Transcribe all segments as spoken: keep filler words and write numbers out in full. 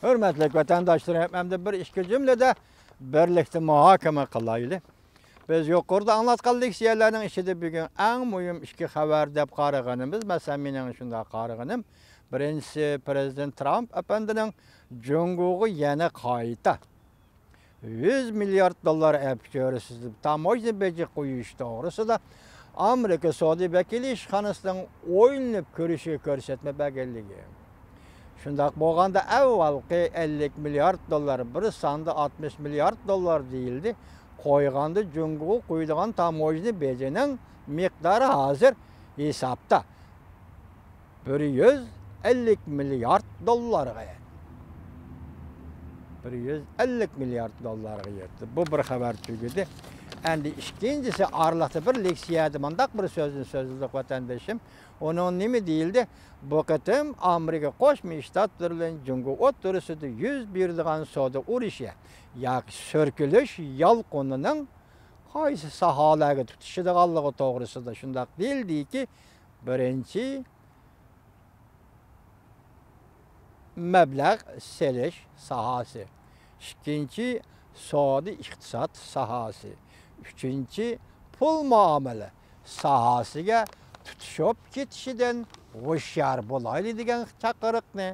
ھۆرمەتلىك ۋەتەنداشلىرىم، ئەمدى بىر ئىككى جۈملىدە بىرلىكتە مۇھاكىمە قىلايلى. بىز يۇقىرىدا ئاڭلاتقان لېكسىيەلەرنىڭ ئىچىدە بۈگۈن ئەڭ مۇھىم ئىككى خەۋەر دەپ قارىغىنىمىز، مەسىلەن، مېنىڭ شۇنداق قارىغىنىم، بىرىنچىسى، پىرېزىدېنت ترامپ ئەپەندىنىڭ جۇڭگوغا يەنە قايتا يۈز مىليارد دوللار ئەپ كۆرىسىز دەپ تاموژنا بېجى قويۇش توغرىسىدا ئامېرىكا سودا ۋەكىلى ئىشخانىسىنىڭ ئويلىنىپ كۆرۈشىگە كۆرسەتمە بەرگەنلىكى. شۇنداق بولغاندا، ئەۋۋالقى ئەللىك مىليارد دوللار، بىر ساندا ئاتمىش مىليارد دوللار دېيىلدى، قويغاندا جۇڭگوغا قويىدىغان تاموژنا بېجىنىڭ مىقدارى ھازىر ھېسابتا بىر يۈز ئەللىك مىليارد دوللارغا يەتتى. بىر يۈز ئەللىك مىليارد دوللارغا يەتتى. بۇ بىر خەۋەر تۈگىدى. ئەمدى ئىككىنچىسى، ئارىلىقتا بىر لېكسىيەدە مۇنداق بىر سۆزنى سۆزلىدۇق، ۋەتەندىشىم. ئۇنىڭ نېمە دېيىلدى؟ بۇ قېتىم ئامېرىكا قوشما شتاتلىرى بىلەن جۇڭگو ئوتتۇرىسىدا يۈز بېرىدىغان سودا ئۇرۇشى ياكى سۈركىلىش يالقۇنىنىڭ قايسى ساھەلەرگە تۇتىشىدىغانلىقى توغرىسىدا شۇنداق دېيىلدىكى، بىرىنچى، مەبلەغ سېلىش ساھەسى، ئىككىنچى، سودا ئىقتىساد ساھەسى، ئۈچىنچى، پۇل مۇئامىلە ساھەسىگە تۇتىشىپ كېتىشىدىن ھوشيار بولايلى دېگەن چاقىرىقنى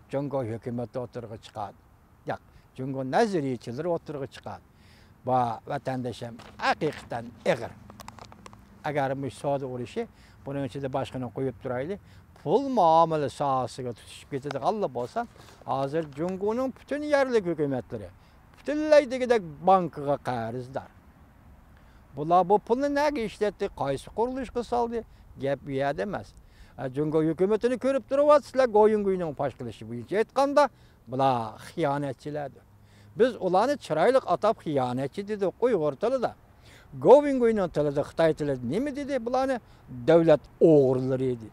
جۇڭگو ھۆكۈمىتى ئوتتۇرىغا چىقاردى. ياق، جۇڭگو نەزەرىيەچىلىرى ئوتتۇرىغا چىقاردى. بۇ، ۋەتەندىشىم، ھەقىقەتەن ئېغىر. ئەگەر مۇشۇ سودا ئۇرۇشى، بۇنىڭ ئىچىدە باشقىنى قويۇپ تۇرايلى، پۇل مۇئامىلە ساھەسىگە تۇتىشىپ كېتىدىغانلا بولسا، ھازىر جۇڭگونىڭ پۈتۈن يەرلىك ھۆكۈمەتلىرى پۈتۈنلەي دېگۈدەك بانكىغا قەرزدار. بۇلار بۇ پۇلنى نەگە ئىشلەتتى، قايسى قۇرۇلۇشقا سالدى؟ گەپ ئۇ يەردە ئەمەس. ئە، جۇڭگو ھۆكۈمىتىنى كۆرۈپ تۇرۇۋاتىسىلەر، گوۋۇيۈەنگوينىڭ پاش قىلىشى بويىچە ئېيتقاندا، بۇلار خىيانەتچىلەردۇر. بىز ئۇلارنى چىرايلىق ئاتاپ خىيانەتچى دېدۇق ئۇيغۇر تىلىدا. گوۋۇيۈەنگوينىڭ تىلىدا، خىتاي تىلىدا نېمە دېدى؟ بۇلارنى دۆلەت ئوغرىلىرى دېدى.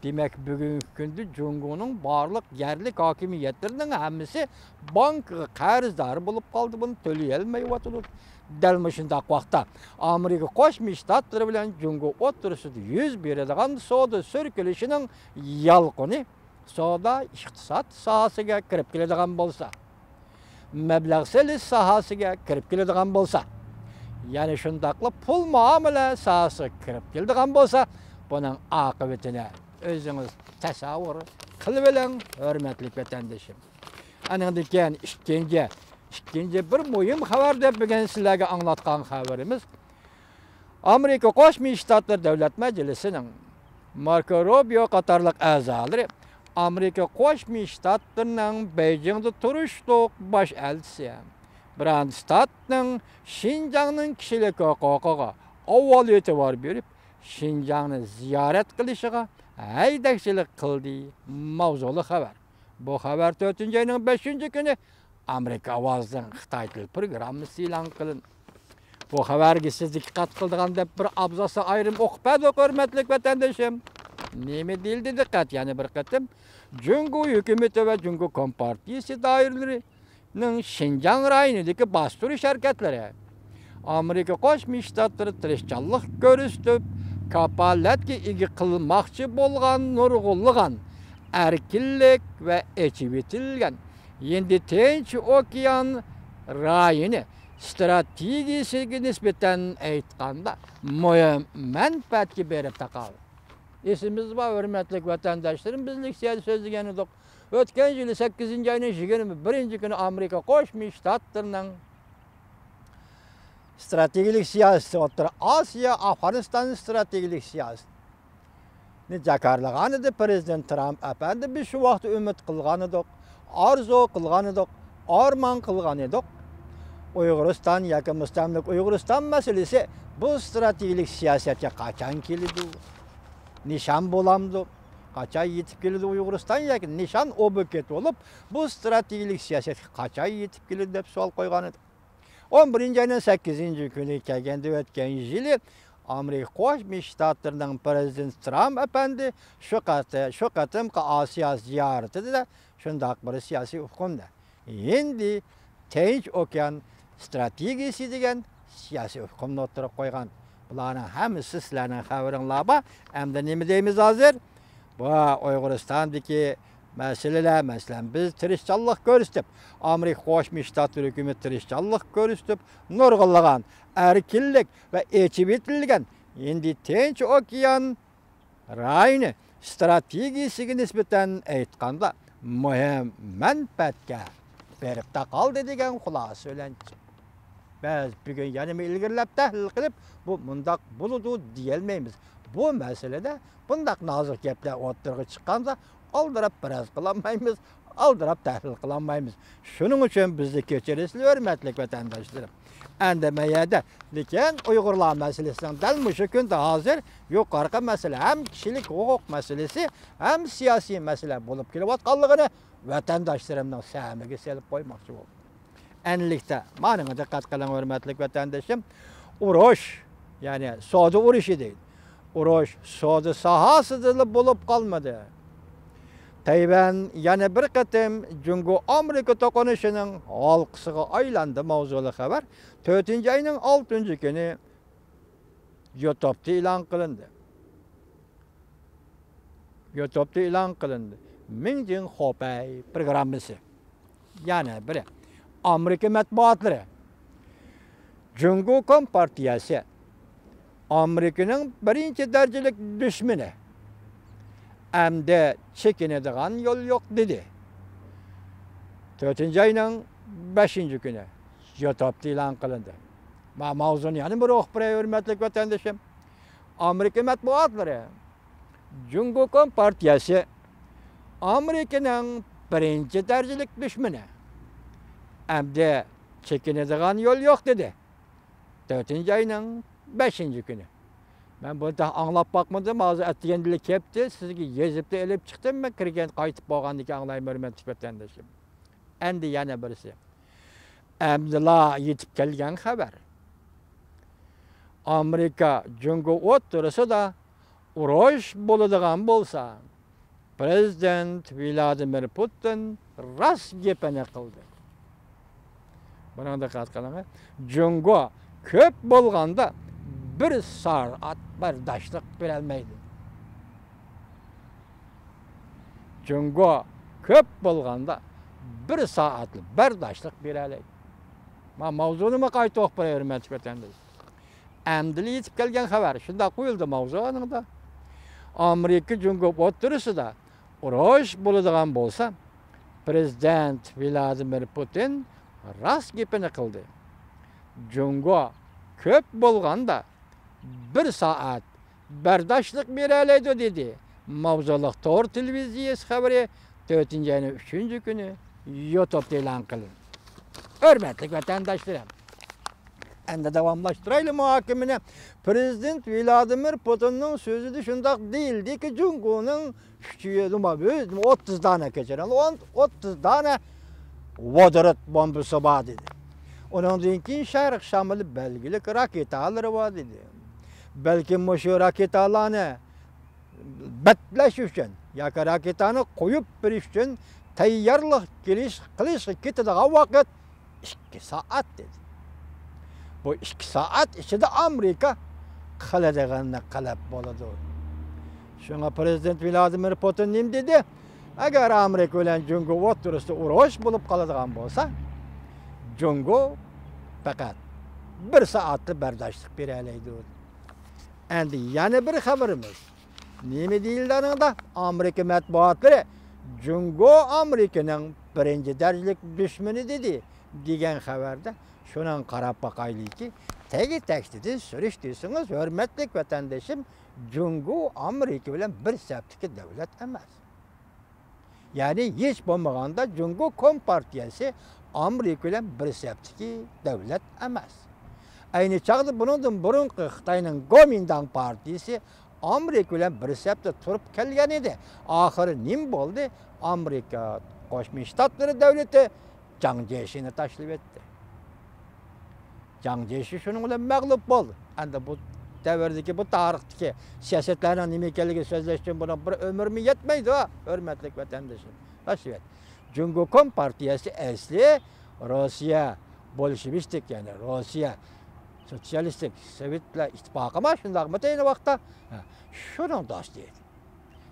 دېمەك، بۈگۈنكى كۈندە جۇڭگونىڭ بارلىق يەرلىك ھاكىمىيەتلىرىنىڭ ھەممىسى بانكىغا قەرزدار بولۇپ قالدى، بۇنى تۆلىيەلمەيۋاتىدۇ. دەل مۇشۇنداق ۋاقىتتا ئامېرىكا قوشما شتاتلىرى بىلەن جۇڭگو ئوتتۇرىسىدا يۈز بېرىدىغان سودا سۈركىلىشىنىڭ يالقۇنى سودا ئىقتىساد ساھەسىگە كىرىپ كېلىدىغان بولسا، مەبلەغ سېلىش ساھەسىگە كىرىپ كېلىدىغان بولسا، يەنە شۇنداقلا پۇل مۇئامىلە ساھەسىگە كىرىپ كېلىدىغان بولسا، بۇنىڭ ئاقىۋىتىنى ئۆزىڭىز تەسەۋۋۇر قىلىۋېلىڭ، ھۆرمەتلىك ۋەتەندىشىم. ئانىڭدىن كېيىن ئىككىنچى، ئىككىنچى بىر مۇھىم خەۋەر دەپ بۈگۈن سىلەرگە ئاڭلاتقان خەۋىرىمىز، ئامېرىكا قوشما شتاتلىرى دۆلەت مەجلىسىنىڭ ماركو روبىيو قاتارلىق ئەزالىرى ئامېرىكا قوشما شتاتلىرىنىڭ بېيجىڭدا تۇرۇشلۇق باش ئەلچىسى برانستادتنىڭ شىنجاڭنىڭ كىشىلىك ھوقۇقىغا ئاۋۋال ئېتىبار بېرىپ، شىنجاڭنى زىيارەت قىلىشىغا ھەيدەكچىلىك قىلدى ماۋزۇلۇق خەۋەر. بۇ خەۋەر تۆتىنچى ئاينىڭ بەشىنچى كۈنى ئامېرىكا ئاۋازىنىڭ خىتاي تىل پروگراممىسى ئېلان قىلىندى. بۇ خەۋەرگە سىز دىققەت قىلىدىغان دەپ بىر ئابزاسنى ئايرىم ئوقۇپ بەردۇق، ھۆرمەتلىك ۋەتەندىشىم. نېمە دېيىلدى دىققەت؟ يەنە بىر قېتىم، جۇڭگو ھۆكۈمىتى ۋە جۇڭگو كومپارتىيىسى دائىرىلىرىنىڭ شىنجاڭ رايونىدىكى باستۇرۇش ھەرىكەتلىرى ئامېرىكا قوشما شتاتلىرى تىرىشچانلىق كۆرسىتىپ، كاپالەتكە ئىگە قىلماقچى بولغان نۇرغۇنلىغان ئەركىنلىك ۋە ئېچىۋېتىلگەن ھىندى تىنچ ئوكيان رايونى ئىستراتېگىيىسىگە نىسبەتەن ئېيتقاندا، مۇھىم مەنپەئەتكە بېرىپ تاقالدى. ئېسىمىزدە بار، ھۆرمەتلىك ۋەتەنداشلىرىم، بىز لېكسىيەدە سۆزلىگەن ئىدۇق. ئۆتكەن يىلى سەككىزىنچى ئاينىڭ يىگىرمە بىرىنچى كۈنى ئامېرىكا قوشما شتاتلىرىنىڭ ئىستراتېگىيەلىك سىياسىتى، ئوتتۇرا ئاسىيا، ئافغانىستان ئىستراتېگىيەلىك سىياسىتى نى جاكارلىغانىدى پىرېزىدېنت ترامپ ئەپەندى. بىز شۇ ۋاقىتتا ئۈمىد قىلغانىدۇق، ئارزۇ قىلغانىدۇق، ئارمان قىلغانىدۇق. ئۇيغۇرىستان ياكى مۇستەملىكە ئۇيغۇرىستان مەسىلىسى بۇ ئىستراتېگىيەلىك سىياسەتكە قاچان كېلىدۇ؟ نىشان بولامدۇ؟ قاچان يېتىپ كېلىدۇ ئۇيغۇرىستان ياكى نىشان ئوبيېكت بولۇپ، بۇ ئىستراتېگىيەلىك سىياسەتكە قاچان يېتىپ كېلىدۇ دەپ سوئال قويغانىدۇق. ئون بىرىنچى ئاينىڭ سەككىزىنچى كۈنى كەلگەندە، ئۆتكەن يىلى ئامېرىكا قوشما شتاتلىرىنىڭ پىرېزىدېنتى ترامپ ئەپەندى شۇ قېتى-، شۇ قېتىمقى ئاسىيا زىيارىتىدە شۇنداق بىر سىياسىي ئۇقۇمنى، ھىندى تىنچ ئوكيان ئىستراتېگىيىسى دېگەن سىياسىي ئۇقۇمنى ئوتتۇرىغا قويغان. بۇلارنىڭ ھەممىسى سىلەرنىڭ خەۋىرىڭلار بار. ئەمدى نېمە دەيمىز ھازىر؟ بۇ ئۇيغۇرىستاندىكى مەسىلىلەر، مەسىلەن، بىز تىرىشچانلىق كۆرسىتىپ، ئامېرىكا قوشما شتاتلىرى ھۆكۈمىتى تىرىشچانلىق كۆرسىتىپ، نۇرغۇنلىغان ئەركىنلىك ۋە ئېچىۋېتىلگەن ھىندى تىنچ ئوكيان رايونى ئىستراتېگىيىسىگە نىسبەتەن ئېيتقاندا، مۇھىم مەنپەئەتكە بېرىپ تاقالدى دېگەن خۇلاسە بىلەن چىقتى. بىز بۈگۈن يەنىمۇ ئىلگىرىلەپ تەھلىل قىلىپ، بۇ مۇنداق بولىدۇ دېيەلمەيمىز. بۇ مەسىلىدە بۇنداق نازۇك گەپلەر ئوتتۇرىغا چىققاندا، ئالدىراپ پەرەز قىلالمايمىز، ئالدىراپ تەھلىل قىلالمايمىز. شۇنىڭ ئۈچۈن بىزنى كەچۈرىسىلەر، ھۆرمەتلىك ۋەتەنداشلىرىم. ئەمدى مەن يەردە، لېكىن ئۇيغۇرلار مەسىلىسىنىڭ دەل مۇشۇ كۈندە ھازىر يۇقىرىقى مەسىلە، ھەم كىشىلىك ھوقۇق مەسىلىسى، ھەم سىياسىي مەسىلە بولۇپ كېلىۋاتقانلىقىنى ۋەتەنداشلىرىمنىڭ سەمىگە سېلىپ قويماقچى بولدۇم. ئەنىلىكتە، مانىڭغا دىققەت قىلىڭ، ھۆرمەتلىك ۋەتەندىشىم. ئۇرۇش، يەنى سودا ئۇرۇشى دەيدۇ. ئۇرۇش سودا ساھەسىدىلا بولۇپ قالمىدى. تەيۋەن يەنە بىر قېتىم جۇڭگو ئامېرىكا توقۇنۇشىنىڭ ھالقىسىغا ئايلاندى ماۋزۇلۇق خەۋەر تۆتىنچى ئاينىڭ ئالتىنچى كۈنى يۇتۇبتا ئېلان قىلىندى. يۇتۇبتا ئېلان قىلىندى. مىڭجىڭ خوپەي پروگراممىسى. يەنە بىرى، ئامېرىكا مەتبۇئاتلىرى، جۇڭگو كومپارتىيەسى ئامېرىكىنىڭ بىرىنچى دەرىجىلىك دۈشمىنى، ئەمدى چېكىنىدىغان يول يوق، دېدى. تۆتىنچى ئاينىڭ بەشىنچى كۈنى يۇتۇبتا ئېلان قىلىندى. ما-، ماۋزۇنى يەنە بىر ئوقۇپ بېرەي، ھۆرمەتلىك ۋەتەندىشىم. ئامېرىكا مەتبۇئاتلىرى، جۇڭگو كومپارتىيەسى ئامېرىكىنىڭ بىرىنچى دەرىجىلىك دۈشمىنى. ئەمدى چېكىنىدىغان يول يوق، دېدى. تۆتىنچى ئاينىڭ بەشىنچى كۈنى. مەن بۇنى تېخى ئاڭلاپ باقمىدىم، ھازىر ئەتىگەندىلا كەپتۇ، سىزگە يېزىپلا ئېلىپ چىقتىم، مەن كىرگەن، قايتىپ بولغاندىن كېيىن ئاڭلايمەن، ھۆرمەتلىك ۋەتەندىشىم. ئەمدى يەنە بىرسى. ئەمدىلا يېتىپ كەلگەن خەۋەر. ئامېرىكا جۇڭگو ئوتتۇرىسىدا ئۇرۇش بولىدىغان بولسا، پىرېزىدېنت ۋلادىمىر پۇتىن راست گېپىنى قىلدى. بۇنىڭغا دىققەت قىلىڭ. جۇڭگو كۆپ بولغاندا بىر سائەت بەرداشلىق بېرەلمەيدۇ. جۇڭگو كۆپ بولغاندا بىر سائەتلا بەرداشلىق بېرەلەيدۇ. ما-، ماۋزۇنىمۇ قايتا ئوقۇپ بېرەي، ھۆرمەتلىك ۋەتەنداش. ئەمدىلا يېتىپ كەلگەن خەۋەر شۇنداق قويۇلدى ماۋزۇ ئانىڭدا. ئامېرىكا جۇڭگو ئوتتۇرىسىدا ئۇرۇش بولىدىغان بولسا، پىرېزىدېنت ۋلادىمىر پۇتىن راست گېپىنى قىلدى. جۇڭگو كۆپ بولغاندا بىر سائەت بەرداشلىق بېرەلەيدۇ، دېدى. ماۋزۇلۇق تور تېلېۋىزىيەسى خەۋىرى تۆتىنچى ئاينىڭ ئۈچىنچى كۈنى يۇتۇبتا ئېلان قىلىندى. ھۆرمەتلىك ۋەتەنداشلىرىم، ئەمدى داۋاملاشتۇرايلى مۇھاكىمىنى. پىرېزىدېنت ۋلادىمىر پۇتىننىڭ سۆزىدە شۇنداق دېيىلدىكى، جۇڭگونىڭ ئۈچ يۈز، نېمە، ئۆز، ئوتتۇز دانە، كەچۈرۈڭ، ئون، ئوتتۇز دانە ۋودورود بومبىسى بار، دېدى. ئۇنىڭدىن كېيىن شەرق شامىلى بەلگىلىك راكېتالىرى بار، دېدى. بەلكىم مۇشۇ راكېتالارنى بەتلەش ئۈچۈن ياكى راكېتانى قويۇپ بېرىش ئۈچۈن تەييارلىق كېلىش، قىلىشقا كېتىدىغان ۋاقىت ئىككى سائەت، دېدى. بۇ ئىككى سائەت ئىچىدە ئامېرىكا قىلىدىغىنىنى قىلىپ بولىدۇ. شۇڭا پىرېزىدېنت ۋلادىمىر پۇتىن نېمە دېدى؟ ئەگەر ئامېرىكا بىلەن جۇڭگو ئوتتۇرىسىدا ئۇرۇش بولۇپ قالىدىغان بولسا، جۇڭگو پەقەت بىر سائەتلا بەرداشلىق بېرەلەيدۇ. ئەمدى يەنە بىر خەۋىرىمىز. نېمە دېيىلدى ئانىڭدا؟ ئامېرىكا مەتبۇئاتلىرى جۇڭگو ئامېرىكىنىڭ بىرىنچى دەرىجىلىك دۈشمىنى دېدى، دېگەن خەۋەردە شۇنىڭغا قاراپ باقايلىكى، تەگى تەكتىدىن سۈرۈشتۈرسىڭىز، ھۆرمەتلىك ۋەتەندىشىم، جۇڭگو ئامېرىكا بىلەن بىر سەپتىكى دۆلەت ئەمەس. يەنى ھېچ بولمىغاندا جۇڭگو كومپارتىيەسى ئامېرىكا بىلەن بىر سەپتىكى دۆلەت ئەمەس. ئەينى چاغدا بۇنىڭدىن بۇرۇنقى خىتاينىڭ گومىنداڭ پارتىيىسى ئامېرىكا بىلەن بىر سەپتە تۇرۇپ كەلگەن ئىدى. ئاخىرى نېمە بولدى؟ ئامېرىكا قوشما شتاتلىرى دۆلىتى جاڭ جيېشىنى تاشلىۋەتتى. جاڭ جيېشى شۇنىڭ بىلەن مەغلۇپ بولدى. ئەمدى بۇ دەۋردىكى، بۇ تارىختىكى سىياسەتلەرنىڭ نېمە ئىكەنلىكىنى سۆزلەش ئۈچۈن بۇنىڭ بىر ئۆمرىمۇ يەتمەيدۇ، ھۆرمەتلىك ۋەتەندىشىم. تاشلىۋەتتى. جۇڭگو كومپارتىيەسى ئەسلى روسىيە بولشېۋىستىك، يەنى روسىيە سوتسىيالىستىك سوۋېتلار ئىتتىپاقىما شۇنداقمۇ ئەينى ۋاقىتتا؟ ھە، شۇنىڭ دوستى ئىدى.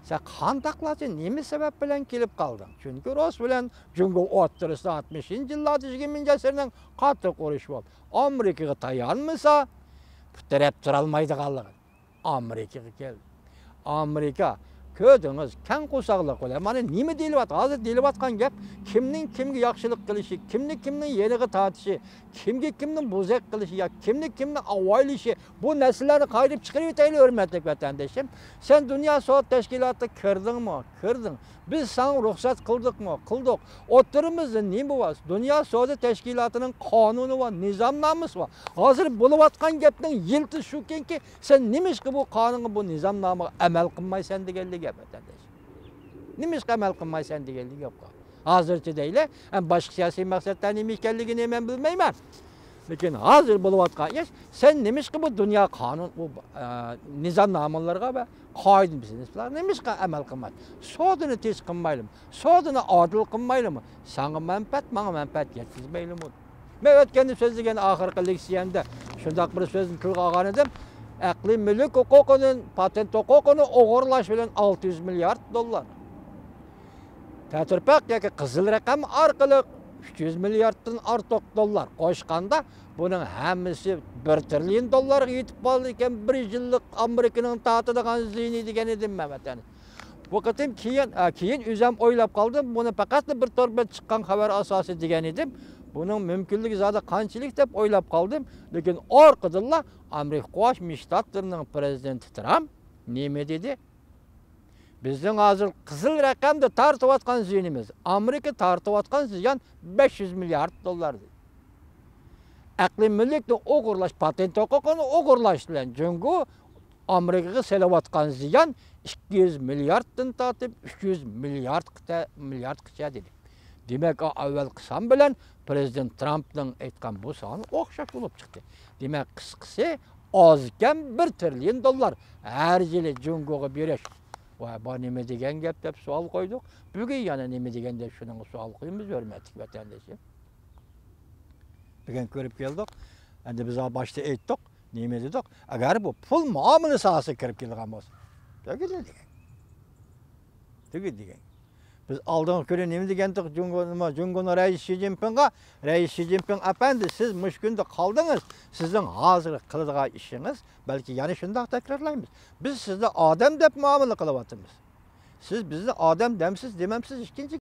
سەن قانداقلارچە، نېمە سەۋەب بىلەن كېلىپ قالدىڭ؟ چۈنكى رۇس بىلەن جۇڭگو ئوتتۇرىسىدا ئاتمىشىنچى يىللاردا، يىگىرمىنچى ئەسىرنىڭ قاتتىق ئۇرۇشى بولدى. ئامېرىكىغا تايانمىسا، پۇت تىرەپ تۇرالمايدىغانلىقى. ئامېرىكىغا كەلدى. ئامېرىكا، كۆردىڭىز، كەڭ قورساقلىق بىلەن مانا نېمە دېيىلىۋاتقان؟ ھازىر دېيىلىۋاتقان گەپ، كىمنىڭ كىمگە ياخشىلىق قىلىشى، كىمنى كىمنىڭ يېنىغا تارتىشى، كىمگە كىمنىڭ بوزەك قىلىشى يا كىمنى كىمنىڭ ئاۋايلىشى، بۇ نەرسىلەرنى قايرىپ چىقىرىۋېتەيلى، ھۆرمەتلىك ۋەتەندىشىم. سەن دۇنيا سودا تەشكىلاتىغا كىردىڭمۇ؟ كىردىڭ. بىز ساڭا رۇخسەت قىلدۇقمۇ؟ قىلدۇق. ئوتتۇرىمىزدا نېمە بار؟ دۇنيا سودا تەشكىلاتىنىڭ قانۇنى بار، نىزامنامىسى بار. ھازىر بولۇۋاتقان گەپنىڭ يىلتىزى شۇكىنكى، سەن نېمىشقا بۇ قانۇنغا، بۇ نىزامنامىغا ئەمەل قىلمايسەن دېگەنلىك گەپ، ۋەتەنداش. نېمىشقا ئەمەل قىلمايسەن دېگەنلىك گەپ. ھازىرچە دەيلى، ئەمما باشقا سىياسىي مەقسەتلەر نېمە ئىكەنلىكىنى مەن بىلمەيمەن. لېكىن ھازىر بولۇۋاتقان ئىش، سەن نېمىشقا بۇ دۇنيا قانۇن، بۇ، ئە، نىزامنامىلىرىغا ۋە قائىدە پرىنسىپلارغا نېمىشقا ئەمەل قىلمايسەن؟ سودىنى تىنچ قىلمايلىمۇ؟ سودىنى ئادىل قىلمايلىمۇ؟ ساڭا مەنپەئەت، ماڭا مەنپەئەت يەتكۈزمەيلىمۇ؟ مەن ئۆتكەندە سۆزلىگەن ئاخىرقى لېكسىيەمدە شۇنداق بىر سۆزنى تىلغا ئالغان ئىدىم. ئەقلىي مۈلۈك ھوقۇقىنى، پاتېنت ھوقۇقىنى ئوغرىلاش بىلەن ئالتە يۈز مىليارد دوللار. تەتۈرپەك ياكى قىزىل رەقەم ئارقىلىق ئۈچ يۈز مىلياردتىن ئارتۇق دوللار قوشقاندا، بۇنىڭ ھەممىسى بىر تىرىليون دوللارغا يېتىپ قالىدىكەن، بىر يىللىق ئامېرىكىنىڭ تارتىدىغان زىيىنى دېگەن ئىدىم مەن ۋەتەن. بۇ قېتىم كېيىن، ئە، كېيىن ئۆزۈم ئويلاپ قالدىم، بۇنى پەقەتلا بىر تور بىلەن چىققان خەۋەر ئاساسىي دېگەن ئىدىم. بۇنىڭ مۇمكىنلىكى زادى قانچىلىك دەپ ئويلاپ قالدىم. لېكىن ئارقىدىنلا ئامېرىكا قوشما شتاتلىرىنىڭ پرېزىدېنتى ترامپ نېمە دېدى؟ بىزنىڭ ھازىر قىزىل رەقەمدە تارتىۋاتقان زىيىنىمىز، ئامېرىكا تارتىۋاتقان زىيان بەش يۈز مىليارد دوللار دېدى. ئەقلىي مۈلۈكنى ئوغرىلاش، پاتېنت ھوقۇقىنى ئوغرىلاش بىلەن جۇڭگو ئامېرىكىغا سېلىۋاتقان زىيان ئىككى يۈز مىلياردتىن تارتىپ ئۈچ يۈز مىلياردقىچە، مىلياردقىچە دېدى. دېمەك، ئا-، ئەۋۋەلقى سان بىلەن پرېزىدېنت ترامپنىڭ ئېيتقان بۇ سانى ئوخشاش بولۇپ چىقتى. دېمەك، قىسقىسى، ئاز كەم بىر تىرىليون دوللار ھەر يىلى جۇڭگوغا بېرىش. ۋاي، بۇ نېمە دېگەن گەپ دەپ سوئال قويدۇق. بۈگۈن يەنە نېمە دېگەن دەپ شۇنىڭغا سوئال قويىمىز، ھۆرمەتلىك ۋەتەندىشىم. بۈگۈن كۆرۈپ كەلدۇق. ئەمدى بىز باشتا ئېيتتۇق، نېمە دېدۇق؟ ئەگەر بۇ پۇل مۇئامىلە ساھەسىگە كىرىپ كېلىدىغان بولسا، تۈگىدى دېگەن. تۈگىدى دېگەن. بىز ئالدىنقى كۈنى نېمە دېگەنتۇق؟ جۇڭگو، نېمە، جۇڭگونىڭ رەئىسى شى جىنپىڭغا، رەئىس شى جىنپىڭ ئەپەندى، سىز مۇشۇ كۈندە قالدىڭىز، سىزنىڭ ھازىر قىلىدىغان ئىشىڭىز، بەلكى يەنە شۇنداق تەكرارلايمىز، بىز سىزنى ئادەم دەپ مۇئامىلە قىلىۋاتىمىز. سىز بىزنى ئادەم دەمسىز، دېمەمسىز، ئىككىنچى